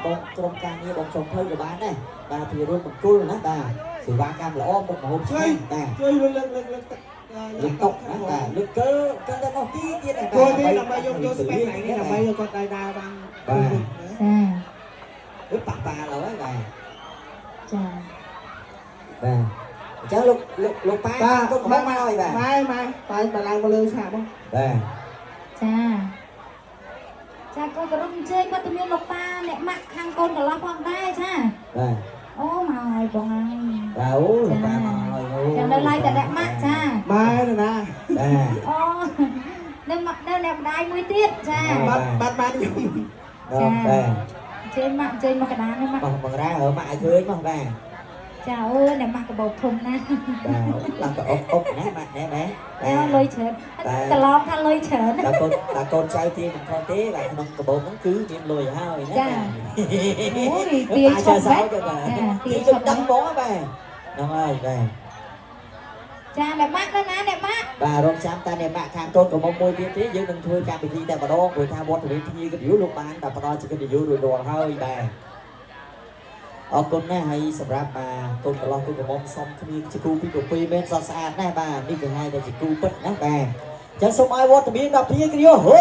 បងក្រុមការងារបងចុងភៅក៏បានដែរបាទពីរួមមង្គលណាបាទសេវាកម្មល្អមុខម្ហូបឆ្ងាញ់បាទ ជួយលើកលើកលើកលើកទឹក លើកតុណាបាទលើកកិលកិលទៅនោះទីទៀតណា គួរទេដើម្បីយកយកស្ពេកនេះដើម្បីយកគាត់ដើរដើរបាន ចា អឺប៉ាប៉ាឡើយបាទ ចា បាទអញ្ចឹងលោកលោកលោកប៉ា បាទ កូនកំមុំមកហើយបាទ ម៉ែម៉ែបែបឡើងមកលើឆាកមក បាទ ចាចាកូនគោរពអញ្ជើញវត្តមានលោកប៉ាអ្នកម៉ាក់ខាងកូនកន្លោះផងដែរចា បាទ អូមកហើយបងហើយ បាទអូលោកប៉ាមកហើយអូ ចាំនៅឡៃតែអ្នកម៉ាក់ចា ម៉ែណា បាទ អូនៅម៉ាក់នៅអ្នកម្ដាយមួយទៀតចា បាត់បាត់បានខ្ញុំ បាទបាទ អញ្ជើញម៉ាក់អញ្ជើញមកកណ្ដាលនេះម៉ាក់ បងបងរ៉ាហើម៉ាក់ឲ្យឃើញមកបាទ ចាអូអ្នកម៉ាក់កបោបធំណាស់ បាទឡើងក៏អុកអុកណាម៉ាក់ណែម៉ែ អូលុយច្រើនកន្លងថាលុយច្រើន ដល់កូនដល់កូនចៅទាមិនខុសទេបាទក្នុងកាបូបហ្នឹងគឺមានលុយហើយណា ចាអូយទាយឈប់ បែ បែ បបាទ ចាទា ទា យឈប់ យដឹងបងបាទហ្នឹងហើយបាទ ចាអ្នកម៉ាក់នៅណាអ្នកម៉ាក់ បាទរងចាំតាអ្នកម៉ាក់ខាងកូនកំមុំមួយទៀតទេយើងនឹងធ្វើកម្មវិធីតែម្ដងព្រោះថាវត្តមានភ្ញៀវកិត្តិយសលោកបានតែផ្ដល់ជាកិត្តិយសរួចរាល់ហើយបាទអរគុណណាស់ហើយសម្រាប់បាទកូនកន្លោះកូនកំមុំសុំគ្នាជាគូពីពពីមែនសតស្អាតណាស់បាទនេះគឺហៅថាជាគូពិតណាបាទអញ្ចឹងសូមឲ្យវត្តមានដល់ភ្ញៀវកិត្តិយសហូ